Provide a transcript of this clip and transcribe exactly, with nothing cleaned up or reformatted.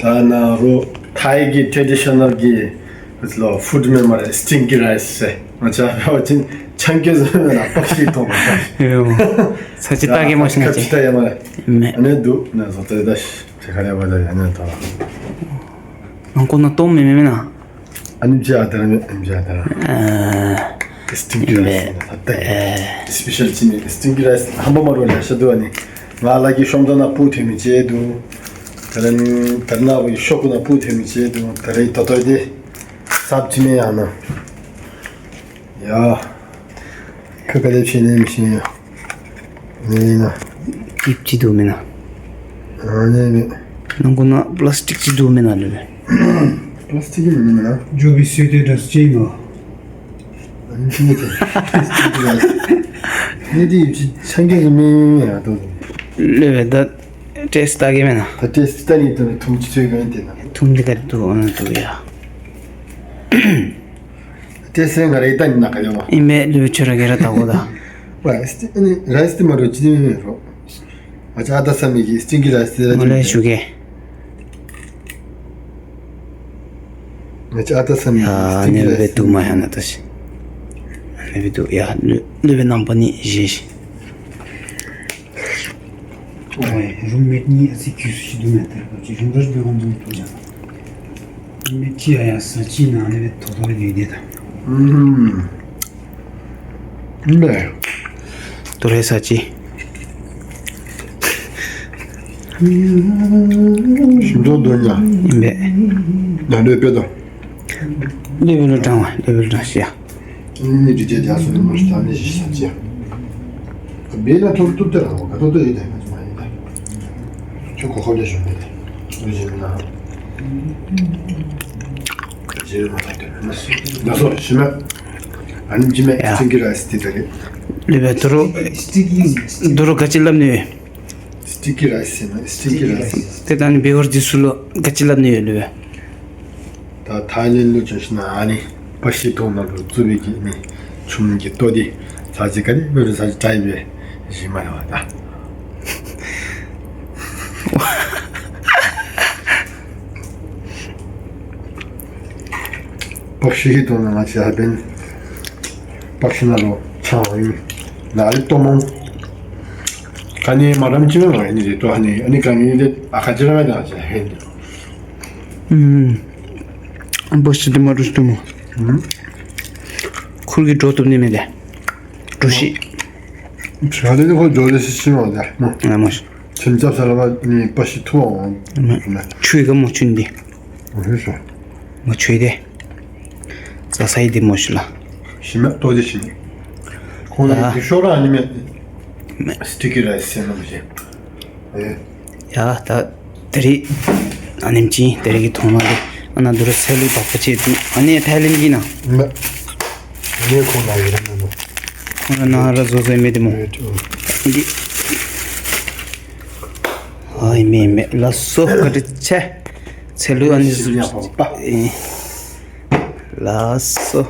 ད་ན་རོ་ཐའི་གི་ཊེ་ཌི་ཤ་ནལ་གི་ལོ་ཕུཌ་མེ་མ་རེད། སི་ཊིང་གི་རའི་སི་ཟེར། ང་ཅག་ཕལ་ཆེར་ཆང་སྐྱེས་བཟོས་མེད་ན་པགས་ཤིག་ཐོག་མ་ཐོག་ཡོད་མོ། ས་ཅི་ལྟ་གི་མ་ཤི་ན་ཁ་ཅི་ཅི་ལྟ་ཡ་མ་རེད། མེད། ཨ་ནེ་འདུག་ན་བཟོ་ལྟ་ཡ་ད་ཤི་ཁ་རེ་བ་ད་ཡ་ན་ད། ང་ཀོ་ན་སྟོང་མེད་མེད་མེད་ན། ཨ་ནི་བྱ་དར་མེད། ཨ་ནི་བྱ་དར། ཨ། སི་ཊིང་གི་རའི་སི་ཡིན་ན་ད་ལྟ་ཡིན། སི་པེ་ཤལ་ཅི་མེད། སི་ཊིང་གི་རའི་སི་ཧམ་པ་མ་རོ་ལ་ཤ་དུ་ཨ་ནི། ང་ལ་གི་ཤོམ་ད་ན་པུ་ཐེ་མི་ཅེ་དུ། དར་ན་དར་ན་བའི་ཤོ་ཀུ་ན་པུ་ཐེ་མི་ཅེ་དུ། དར་རེ་ཏོ་ཏོ་དེ། སབ་ཅི་མེད་ཡང་ན། ཡ། ཁ་ཁ་ལེབ་བྱས་ནས་མི་ཤེས་ཡ། ནས་ཡིན་ན། ཀིབ་ཅི་འདུག་མེད་ན། ཨ་ནས་མེད། ནང་ཁོ་ན་པ་ལ་སི་ཏིག་ཅི་འདུག་མེད་ན་ལོས། པ་ལ་སི་ཏིག་ཅི་མེད་ན། ཇོ་བི་སུའི་དེ་འདྲ་སུ་ཅི་ཡིན་ནོ། ཨ་ནི་ཅི་ཡིན་དེ། ནས་དེ་ཡིབ་ཅི་ཆང་གི་ཡིན་མིན་ཡ་དོ། ལོས་བས་ད་ཏེས་ལྟ་གི་མེད་ན། ད་ཏེས་ལྟ་ནི་དོ་ནི་ཐུམ་ཅི་ཚོད་གི་མེད་དེ་ན། ཐུམ་དེ་ག་རེ་འདུག་ཨ་ན་འདུག་ཡ། ཏེ་སེ་ང་རེ་ད་ནི་ན་ག་ཡོང་བ། ཨིན་མེད་ལུས་ཆོས་ར་གེ་ར་ད་གོ་ད། ཝ་སི་ཏི་ཨ་ནི་ར་སི་ཏི་མ་རོ་ཅི་ནི་རོ། ང་ཅག་ཨ་ད་ས་མི་གི་སྟིང་གི་ར་སི་ཏི་ར་ཅི་ནི། ང་ལས་ཞུ་གེ། ང་ཅག་ཨ་ད་ས་མི་གི་ཡ་སྟིང་གི་ནི་ར་བེ་སི་ཏི། དུ་མ་ཡ་ན་ད་ཤི། ནི་བེ་དུ་ཡ་ལུས་ལུས་བེ་ནམ་པ་ནི་ཞེ་ཤི། ཨོའི་རུམ་མེད་གཉིས་ཨ་ཙི་རྒྱུས་སུ་ཞིག་འདུག་མེད་དེར་སྐབས་ཀྱི་རུམ་ར་སྤེལ་གོ་འདུག་ཐུག་ཅག་རུམ་མེད་ཅི་ཡ་ཡ་ས་ཅི་ན་ནི་བེ་ཐོ་ཐོ་རེ་ཡོད་དེ་དང་། ཨུམ། ཨུམ་ལེ། ཏུ་རེ་ས་ཅི། ཞིམ་ཏོག་འདོན་ཡ། ཨིན་པས། ན་ལོས་དཔེ་དང་། ལེ་བེ་ལོ་དྲང་བ་ལེ་བེ་ལོ་དྲང་ཤི་ཡ། ཨིན་ནི་འདི་རྗེས་རྒྱ་སོ་ནི་མ་ཤི་ཐ་ནི་ཞི་ས་ཅི་ཡ། བེ་ན་ཐོར་ཏུ་ཏེ་ར་བ་ག་ཏོ་ཏོ་ཡི་དེ་ན་ཅི་མ་ཡི་དེ། ཁྱོད་གོ་ཁོ་ལེ་ཞོ་མེད་དེ། ལུ་ཞེ་མི་ན། ཞེ་མ་ཐག་ཏེ་ན་སོ་ཞི་མ། ཨ་ནི་ཅི་མེད་ཡ། སྟིང་གི་ར་སི་ཏི་ད་རེད། ལེ་བེ་དུ་རུ། དུ་རུ་ག་ཅི་ལབ་ནི་ཡོད། སི་ཏི་ཀི་ར་སི་ཟེར་ན་སི་ཏི་ཀི་ར་སི། དེ་ད་ནི་བེ་བར་དི་སུ་ལོ་ག་ཅི་ལབ་ནི་ཡོད་ལེ་བེ། ད་ཐའི་ལེན་ལུ་ཅོ་ཤི་ན་ཨ་ནི་པ་ཤི་ཐོང་ན་ལུ་ཙུ་བི་གི་ནི་ཆུམ་གི་ཏོ་དི་ས་ཅི་ཀ་ནི་བེ་རུ་ས་ཅི་ཏྲའི་བེ་ཞི་མ་ཡོང་ད། པགས་ཤི་ཧི་དོ་ན་ང་ཅི་ཧ་པན། པགས་ཤི་ན་ལོ་ཆང་ཡིན། ན་ལི་ཏོ་མོང་། ཀ་ནི་མ་རམ་ཅི་མེ་མ་ཡིན་རེད་ཏོ་ཧ་ནི་ཨ་ནི་ཀ་ནི་དེ་ཨ་ཁ་ཅི་ར་མེ་ད་ཅི་ཧེ་ནི། ཨུམ། པགས་ཤི་དི་མ་རུ་སྟུ་མོ། ཨུམ། ཁུར་གི་འགྲོ་ཐུབ་ནི་མེད་ལེ། འགྲོ་ཤི། ཕྱག་ལས་ནི་ཁོ་འགྲོ་ལེ་སི་ཤི་མ་ད་མོ། ང་མོ་ཤི། ཁྱིམ་ཚབ་ས་ལ་བ་ནི་པ་ཤི་ཐུ་བ་འོང་། ཆུའི་ག་མོ་ཆུན་དེ། ཨ་ཧེ་ཤོ། ང་ཆུའི་དེ། ས་ས་ཡི་དེ་མོ་ཤི་ལ། ཤི་མེད་ཏོ་དེ་ཤི་མེད། ཁོང་ལ་ཡི་ཤོ་ར་ནི་མེད། མེད་སི་ཏི་ཀི་ར་སི་ཟེར་ན་མི་ཤེས། ཨེ། ཡ་ད་དེ་རི། ཨ་ནེམ་ཅི་དེ་རི་གི་ཐོང་ན་དེ་ཨ་ན་དུ་ར་སེ་ལི་བག་པ་ཆེ་དུ་ཨ་ནེ་ཐའི་ལེན་གི་ན། མེད། ཨ་ནེ་ཁོང་ལ་ཡི་ར་ན་ནོ། ཁོང་ལ་ན་ར་བཟོ་བཟོ་མེད་དེ་མོ། མེད། འདི། ཨ་ཡི་མེད་མེད་ལ་སོ་ཀ་ཏི་ཆེ། ཚེ་ལུ་ཨ་ནི་ཟུ། ལ་སོ།